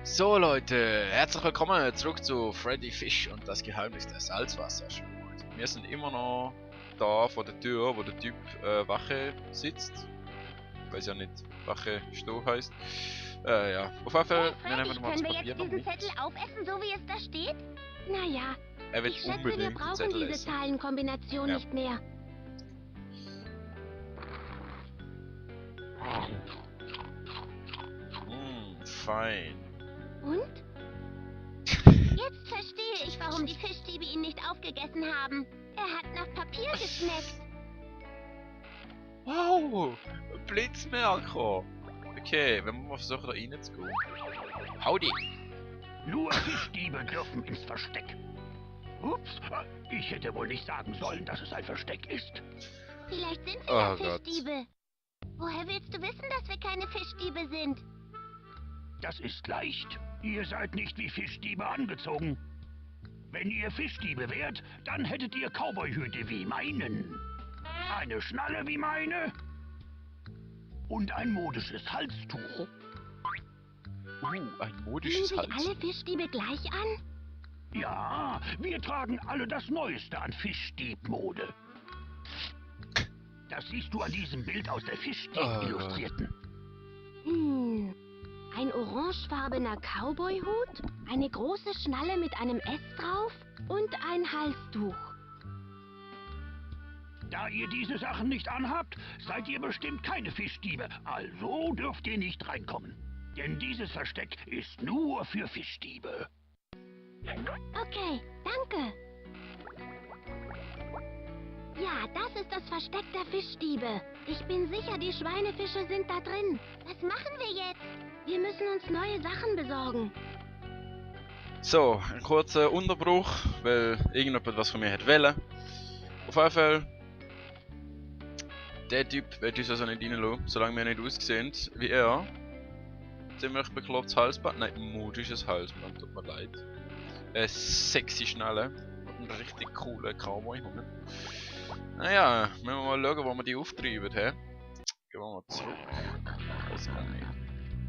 So Leute, herzlich willkommen zurück zu Freddy Fish und das Geheimnis der Salzwasserschule. Wir sind immer noch da vor der Tür, wo der Typ Wache sitzt. Ich weiß ja nicht, Wache Sto heißt. Ja, auf jeden Fall, wir nehmen mal das Papier noch mit. Können wir jetzt diesen Zettel aufessen, so wie es da steht? Naja, Er wird ich schätze, wir unbedingt den brauchen Zettel diese essen. Zahlenkombination Ja. nicht mehr. Fein. Und? Jetzt verstehe ich, warum die Fischdiebe ihn nicht aufgegessen haben. Er hat nach Papier geschmeckt. Wow, Blitzmerker. Okay, wenn wir mal versuchen, da reinzugehen. Howdy. Nur Fischdiebe dürfen ins Versteck. Ups, ich hätte wohl nicht sagen sollen, dass es ein Versteck ist. Vielleicht sind wir Oh ja Gott. Fischdiebe. Woher willst du wissen, dass wir keine Fischdiebe sind? Das ist leicht. Ihr seid nicht wie Fischdiebe angezogen. Wenn ihr Fischdiebe wärt, dann hättet ihr Cowboyhüte wie meinen. Eine Schnalle wie meine. Und ein modisches Halstuch. Ein Fühlen modisches sich Hals. alle Fischdiebe gleich an? Ja, wir tragen alle das Neueste an Fischdiebmode. Das siehst du an diesem Bild aus der Fischdieb-Illustrierten. Ein orangefarbener Cowboyhut, eine große Schnalle mit einem S drauf und ein Halstuch. Da ihr diese Sachen nicht anhabt, seid ihr bestimmt keine Fischdiebe. Also dürft ihr nicht reinkommen. Denn dieses Versteck ist nur für Fischdiebe. Okay, danke. Ja, das ist das Versteck der Fischdiebe. Ich bin sicher, die Schweinefische sind da drin. Was machen wir jetzt? Wir müssen uns neue Sachen besorgen. So, ein kurzer Unterbruch, weil irgendjemand was von mir hat wollen. Auf jeden Fall, der Typ wird uns also nicht reinlassen, solange wir nicht aussehen wie er. Ziemlich beklopptes Halsband, nein, modisches Halsband, tut mir leid. Sexy Schnalle und einen richtig coolen Cowboy-Hund. Naja, müssen wir mal schauen, wo wir die auftreiben, hä? Gehen wir mal zurück. Das kann nicht.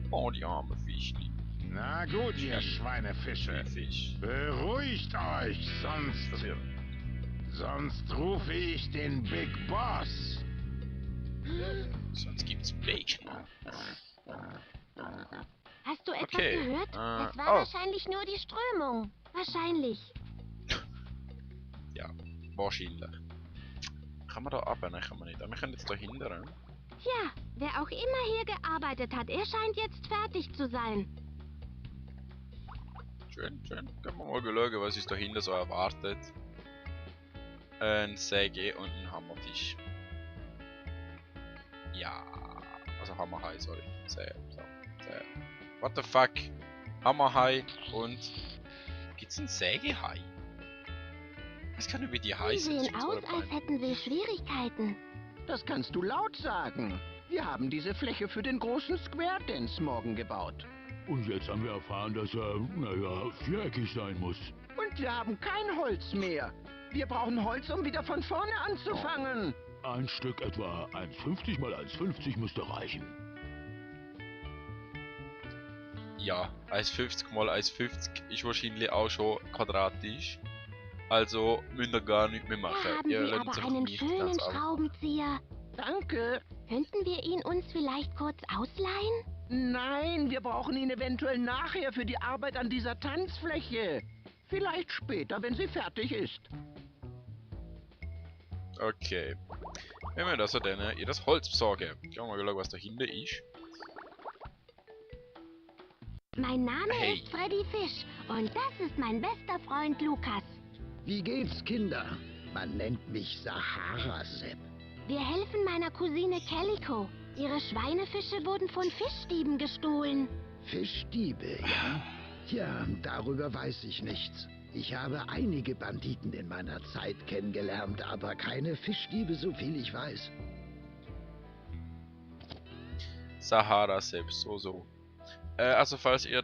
Oh, die armen Fischli. Na gut, ihr Schweinefische. Fisch. Beruhigt euch, sonst rufe ich den Big Boss. Sonst gibt's Bacon. Hast du etwas Okay, gehört? Das war oh. wahrscheinlich nur die Strömung. Wahrscheinlich. Ja, wahrscheinlich. Kann man da ab? Nein, kann man nicht. Aber wir können jetzt da hindern. Tja, wer auch immer hier gearbeitet hat, er scheint jetzt fertig zu sein. Schön, schön. Können wir mal schauen, was uns dahinter so erwartet. Ein Säge und ein Hammertisch. Ja, also Hammerhai, sorry. Sehr. What the fuck? Hammerhai und... Gibt's einen Sägehai? Was kann über die Sie heißen? sehen aus, als hätten sie Schwierigkeiten. Das kannst du laut sagen. Wir haben diese Fläche für den großen Square Dance morgen gebaut. Und jetzt haben wir erfahren, dass er, naja, viereckig sein muss. Und wir haben kein Holz mehr. Wir brauchen Holz, um wieder von vorne anzufangen. Ein Stück etwa 1,50 mal 1,50 müsste reichen. Ja, 1,50 mal 1,50 ist wahrscheinlich auch schon quadratisch. Also müsst ihr gar nicht mehr machen. Da haben Ihr Sie lernt aber sich einen nicht schönen ganz ab. Schraubenzieher. Danke. Könnten wir ihn uns vielleicht kurz ausleihen? Nein, wir brauchen ihn eventuell nachher für die Arbeit an dieser Tanzfläche. Vielleicht später, wenn sie fertig ist. Okay. Wenn wir das so denn, ihr das Holz besorgen. Schauen wir mal schauen, was dahinter ist. Mein Name Hey. ist Freddy Fish und das ist mein bester Freund Lukas. Wie geht's, Kinder? Man nennt mich Sahara-Sepp. Wir helfen meiner Cousine Calico. Ihre Schweinefische wurden von Fischdieben gestohlen. Fischdiebe, ja? Tja, darüber weiß ich nichts. Ich habe einige Banditen in meiner Zeit kennengelernt, aber keine Fischdiebe, so viel ich weiß. Sahara selbst, so. Also falls ihr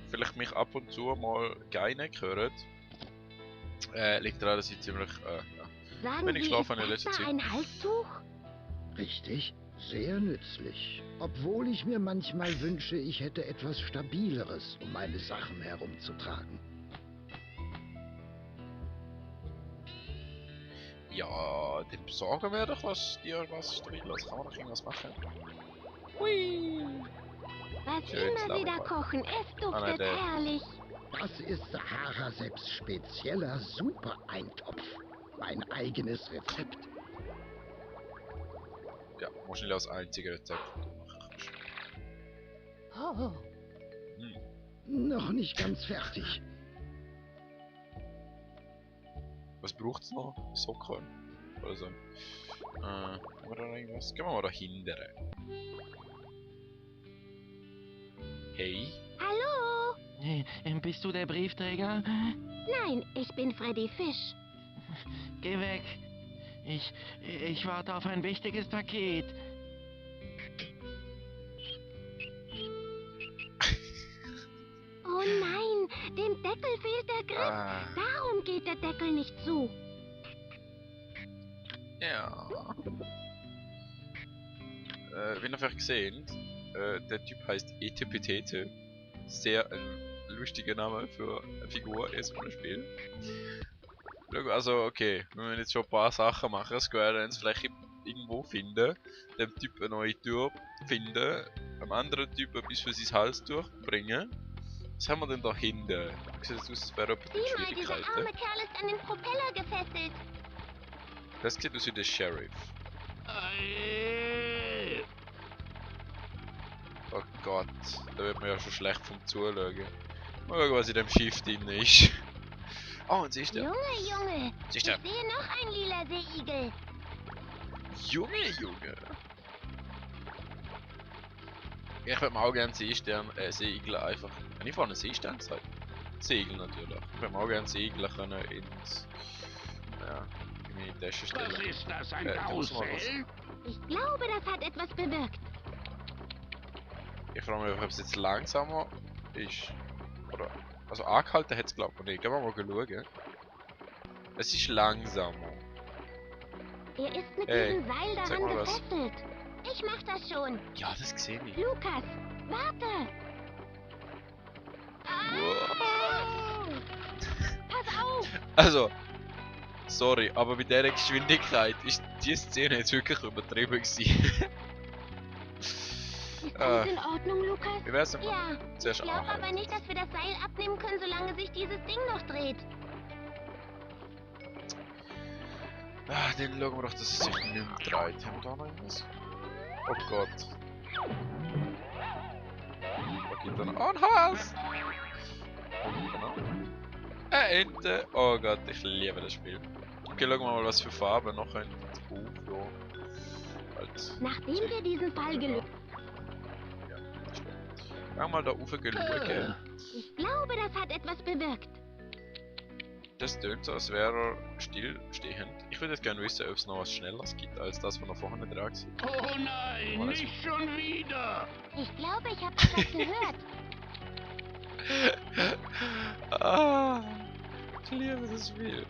vielleicht mich ab und zu mal geinen hört, liegt daran, dass ich ziemlich, ja. Sagen Wenn ich Sie, schlafe ist in der das letzten da Zeit. ein Halstuch? Richtig? Sehr nützlich. Obwohl ich mir manchmal wünsche, ich hätte etwas Stabileres, um meine Sachen herumzutragen. Ja, dann besorgen wir doch dir was Stabiles. Kann man doch irgendwas machen? Hui! Was Schönes immer Sie da Lauerbrot. kochen, es Ah, nein, duftet der- herrlich. Das ist Sahara selbst spezieller Super-Eintopf. Mein eigenes Rezept. Ja, wahrscheinlich als einziger Rezept machen. Noch nicht ganz fertig. Was braucht's noch? Sockel? Oder so. Haben wir da irgendwas? Gehen wir mal da hinten. Hey? Hallo? Bist du der Briefträger? Nein, ich bin Freddy Fisch. Geh weg. Ich warte auf ein wichtiges Paket. Oh nein, dem Deckel fehlt der Griff. Ah, Darum geht der Deckel nicht zu. ja. Wie ihr vielleicht gesehen, der Typ heißt Etepetete. Sehr ein lustiger Name für eine Figur in so einem Spiel. Schau, also okay, wenn wir jetzt schon ein paar Sachen machen, Square Dance vielleicht irgendwo finden, dem Typ eine neue Tür finden, einem anderen Typ etwas für sein Halstuch bringen. Was haben wir denn da hinten? Sieht das aus, als wäre jemand in Sieh mal, dieser arme Schwierigkeiten. Kerl ist an den Propeller gefesselt. Das sieht aus wie der Sheriff. Oh Gott, da wird man ja schon schlecht vom Zuschauen. Mal schauen, was in dem Schiff drin ist. Oh, und siehst du? Junge, Siehst ich du? sehe noch ein lila Seeigel. Junge! Ich würde mir auch gerne Seeigel einfach. Wenn ich vorne Seestern sage. Seeigel natürlich. Ich würde mir auch gerne Seeigel können ins. Ja, in meine Tasche Was stellen. ist das, ein du musst mal Karussell? Ich glaube, das hat etwas bewirkt. Ich frage mich, ob es jetzt langsamer ist. Oder. Also angehalten hat es glaube ich nicht. Gehen wir mal schauen. Es ist langsamer. Er ist mit Hey, diesem Seil sag daran mal was. gefesselt. Ich mach das schon. Ja, das sehe ich. Lukas, warte. Pass auf. Also, sorry, aber mit dieser Geschwindigkeit ist die Szene jetzt wirklich übertrieben gewesen. Ist alles in Ordnung, Lukas? Wie wär's denn mal Ja. Ich zuerst glaube aber anhalten? nicht, dass wir das Seil abnehmen können, solange sich dieses Ding noch dreht. Ah, dann schauen wir doch, dass es sich nicht mehr dreht. Haben wir da noch irgendwas? Oh Gott. Da geht dann ein Hase! Und genau. Eine Ente! Oh Gott, ich liebe das Spiel. Okay, schauen wir mal, was für Farben noch ein Buch, ja. Halt. Nachdem wir diesen Fall gelöst Ja, das stimmt. Gehen wir mal da rauf schauen. Ich glaube, das hat etwas bewirkt. Das tönt so, als wäre er stillstehend. Ich würde jetzt gerne wissen, ob es noch was Schnelleres gibt, als das, was er vorne dran war. Oh nein, Alles nicht schon wieder! Ich glaube, ich habe etwas gehört. Ah, ich liebe das Spiel.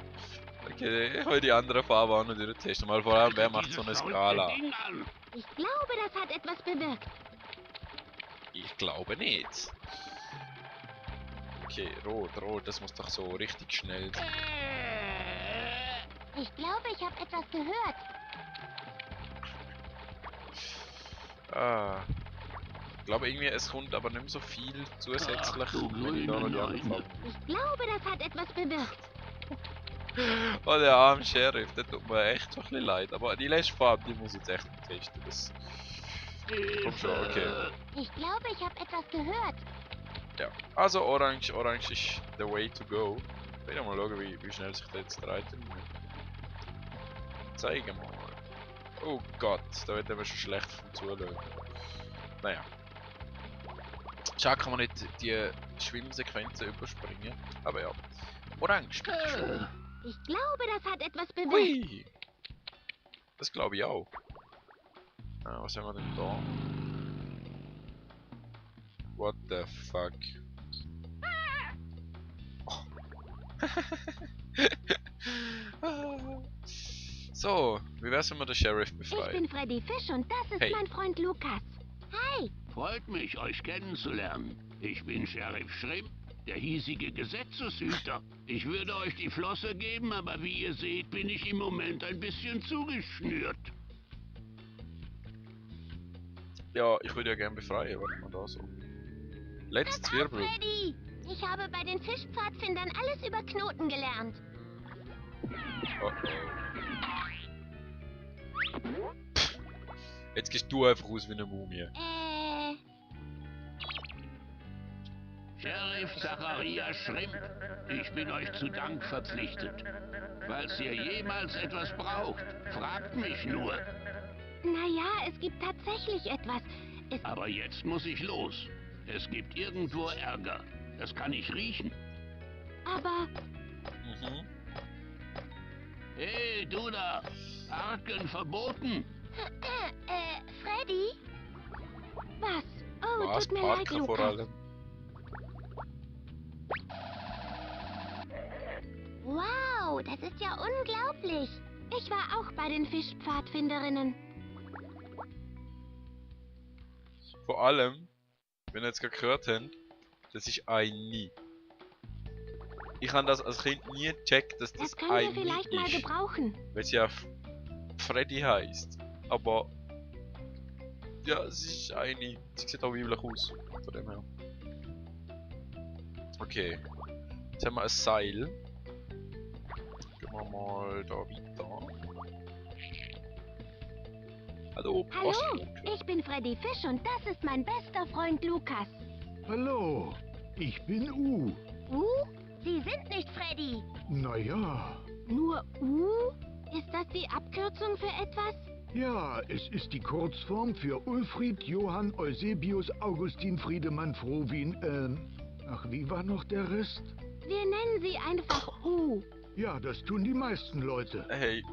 Okay, ich will die andere Farbe auch noch testen. Mal vor allem, wer macht so eine Dieses Skala? verrückte Ding an. Ich glaube, das hat etwas bewirkt. Ich glaube nicht. Okay, rot, das muss doch so richtig schnell sein. Ich glaube, ich habe etwas gehört. Ah. Ich glaube irgendwie, es kommt aber nicht mehr so viel zusätzlich, Ach, du wenn ich da noch die grüne andere Farbe. Ich glaube, das hat etwas bewirkt. Oh, der arme Sheriff, der tut mir echt so ein bisschen leid. Aber die letzte Farbe, die muss ich jetzt echt noch testen. Das kommt schon, okay. Ich glaube, ich habe etwas gehört. Ja. Also Orange ist the way to go. Ich will mal schauen, wie schnell sich das jetzt dreht. Zeigen mal. Oh Gott, da wird aber schon schlecht vom Zuschauen. Naja. Schade, kann man nicht die Schwimmsequenzen überspringen. Aber ja. Orange, bitteschön. Ich glaube, das hat etwas bewirkt. Hui! Das glaube ich auch. Was haben wir denn da? What the fuck? Oh. So, wie wär's, wenn wir den Sheriff Ich befreien? bin Freddy Fisch und das ist Hey. mein Freund Lukas. Hi. Freut mich, euch kennenzulernen. Ich bin Sheriff Shrimp, der hiesige Gesetzeshüter. Ich würde euch die Flosse geben, aber wie ihr seht, bin ich im Moment ein bisschen zugeschnürt. Ja, ich würde ja gerne befreien, warte mal da so. Let's Pass auf, Zwirbel. Freddy. Ich habe bei den Fischpfadfindern alles über Knoten gelernt. Oh oh. Jetzt gehst du einfach aus wie eine Mumie. Sheriff Zachariah Shrimp, ich bin euch zu Dank verpflichtet. Falls ihr jemals etwas braucht, fragt mich nur. Naja, es gibt tatsächlich etwas. Aber jetzt muss ich los. Es gibt irgendwo Ärger. Das kann ich riechen. Aber Mhm. Hey, du da! Arken verboten! Freddy? Was? Oh, Was? tut mir leid, Parker vor Lukas. allem. Wow, das ist ja unglaublich. Ich war auch bei den Fischpfadfinderinnen. Vor allem, wenn ihr jetzt gerade gehört habt, das ist ein Nie. Ich habe das als Kind nie gecheckt, dass Das das können wir ein vielleicht Nie mal ist. gebrauchen. Weil es ja Freddy heisst. Aber ja, es ist ein Nie. Sie sieht auch weiblich aus. Von dem her. Okay. Jetzt haben wir ein Seil. Gehen wir mal da weiter. Hallo, Hallo, Postbote. ich bin Freddy Fisch und das ist mein bester Freund Lukas. Hallo, ich bin Sie sind nicht Freddy. Naja, Nur Ist das die Abkürzung für etwas? ja, es ist die Kurzform für Ulfried Johann Eusebius Augustin Friedemann Frohwin, ach, wie war noch der Rest? Wir nennen sie einfach Ja, das tun die meisten Leute. Hey,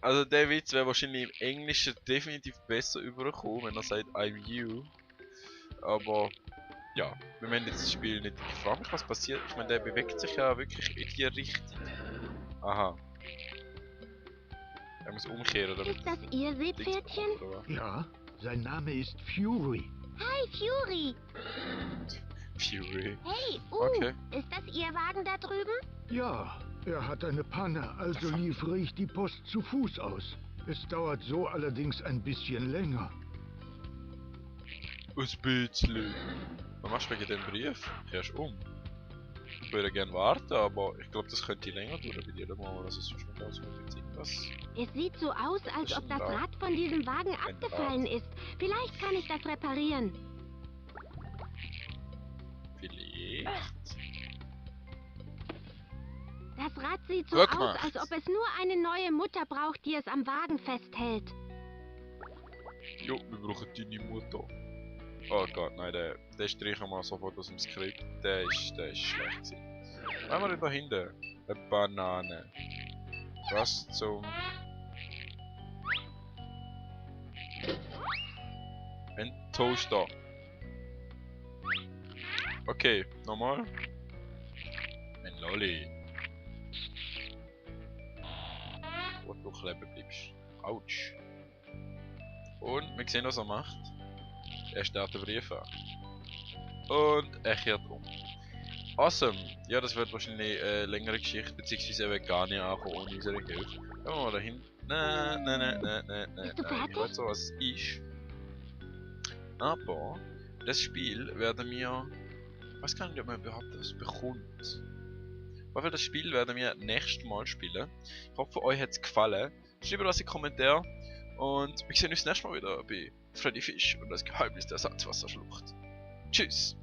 Also der Witz wäre wahrscheinlich im Englischen definitiv besser übergekommen, wenn er sagt I'm you. Aber ja, wir meinen jetzt das Spiel nicht. Ich frage mich, was passiert. Ich meine, der bewegt sich ja wirklich in die Richtung. Aha. Er muss umkehren, damit Ist das Ihr Dings Seepferdchen? bekommt, oder was? Ja, sein Name ist Fury. Hi, Fury. Fury. Hey, Okay. Ist das Ihr Wagen da drüben? Ja, er hat eine Panne, also liefere ich die Post zu Fuß aus. Es dauert so allerdings ein bisschen länger. Ein bisschen. Was machst du wegen dem Brief? Kehrst um. Ich würde gerne warten, aber ich glaube, das könnte länger dauern bei dir mal. Also es ist schon ganz gut. Was? Es sieht so aus, als Das ob ist das ein Rad. Rad von diesem Wagen Ein abgefallen ist. Vielleicht kann ich das reparieren. Vielleicht. Das Rad sieht so Gut aus, gemacht. als ob es nur eine neue Mutter braucht, die es am Wagen festhält. Jo, wir brauchen deine Mutter. Oh Gott, nein, den streichen wir sofort aus dem Skript. Der ist schlecht gewesen. Was haben wir da hinten? Eine Banane. Was zum... Ein Toaster. Okay, nochmal. Ein Lolli. Wo du kleben bleibst. Autsch. Und wir sehen, was er macht. Er starrt den Brief an. Und er kehrt um. Awesome! Ja, das wird wahrscheinlich eine längere Geschichte, beziehungsweise er wird gar nicht ankommen ohne unsere Hilfe. Gehen wir mal dahin. Nein. Bist du Ich fertig? weiß so, was es ist. Aber das Spiel werden wir. Ich weiß gar nicht, ob man überhaupt das bekommt. Aber das Spiel werden wir nächstes Mal spielen. Ich hoffe, euch hat es gefallen. Schreibt was in die Kommentare. Und wir sehen uns nächstes Mal wieder bei Freddy Fisch und das Geheimnis der Salzwasserschlucht. Tschüss!